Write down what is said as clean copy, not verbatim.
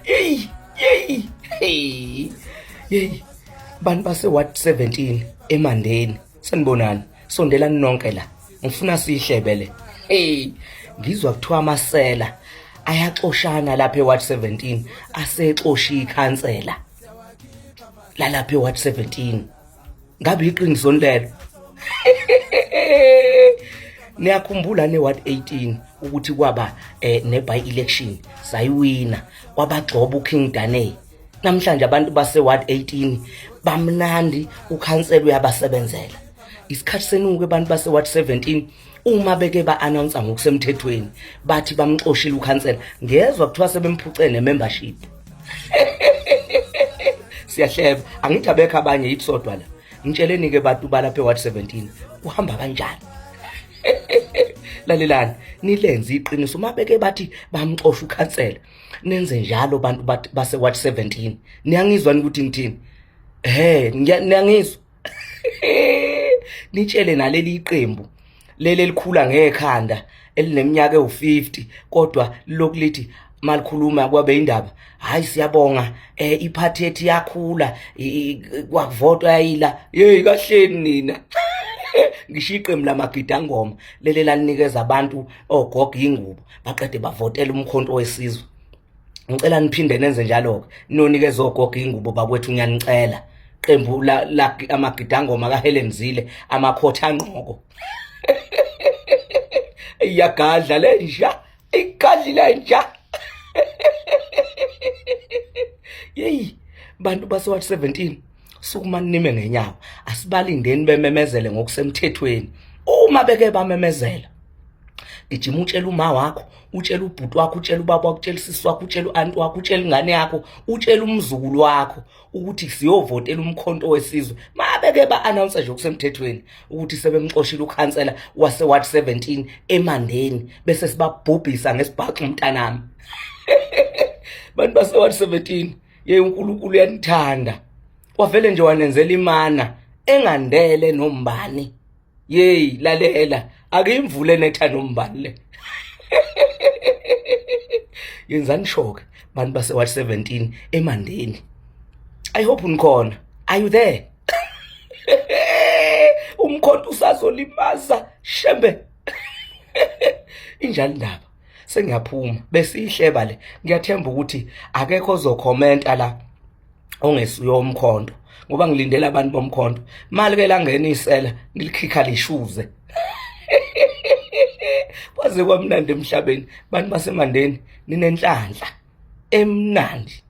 Yeyi, yeyi, hey, yeyi. Bantu base Ward 17 eMandeni, sanibonani, sondelani nonke la. Ngifuna sihlebe le. Hey, ngizwa kuthiwa amasela ayaxoshana lapha eWard 17 asexosha ikhansela. Lalapha eWard 17. Ngabe iqiniso lelo? Niyakhumbula ne Ward 18 ukuthi kwaba ne by election sayiwina kwabagxoba uKing Daney. Namhlanje abantu base Ward 18 bamnandi, ukhansela uyabasebenzela. Isikhathi senuke abantu base Ward 17 uma beke ba-announce ngokusemthethweni bathi bamxoshile ukhansela, ngezwa kuthiwa sebemphuce ne-membership. Siyahleba, angithi abekho abanye, yithi sodwa la. Ngitsheleni-ke bantu balapha e-Ward 17, kuhamba kanjani? Lalelani, nilenze iqiniso. Uma beke bathi bamxosha ukhansela, nenze njalo bantu base-Ward 17. Niyangizwa ukuthi ngithini? Ehhe, niyangizwa? Nitshele naleli iqembu leli elikhula ngekhanda elineminyaka ewu-50 kodwa lokhu lithi malikhuluma kwabe indaba, hayi siyabonga, iphathi yethu iyakhula, kwavotwa yayila. Hey, kahleni nina. Ngisho iqembu lamagidangoma leli lalinikeza abantu ogogo ingubo baqede bavotela uMkhonto weSizwe. Ngicela niphinde nenze njalo-ke, nonikeza ogogo ingubo bakwethu, ngiyanicela. Qembu la amagidangoma kaHelen Zille, amakhotha anqoko. Iyagadla le nja, igadlile nja. Yeyi, bantu base Ward 17, sukuma nime ngenyawo. Asibalindeni bememezele ngokusemthethweni. Uma beke bamemezela, gijima utshela uma wakho, utshela ubhuti wakho, utshela ubaba wakho, utshela usisi wakho, utshela u-anti wakho, utshela ingane yakho, utshela umzukulu wakho ukuthi siyovotela uMkhonto weSizwe. Mabeke ba-announce nje okusemthethweni ukuthi sebemxoshile ukhansela wase-Ward 17 eMandeni, bese sibabhubhisa ngesibhaxu umntanami. Bantu base-Ward 17, ye uNkulunkulu uyanithanda, wavele nje wanenzela imana engandele nombani. Yeyi, lalela, akuyimvule netha nombani le. Yenzani shoke bantu base Ward 17 eMandeni. I hope unikhona. Are you there? Umkhonto usazolimaza shembe. Injalo indaba. Sengiyaphuma besihleba le. Ngiyathemba ukuthi akekho ozokhomenta la ongesuye umkhonto, ngoba ngilindele abantu bomkhonto. Mali ke langena isela ngilikhikha lishuze. Kwaze kwamnandi emhlabeni, bantu baseMandeni, ninenhlanhla emnandi.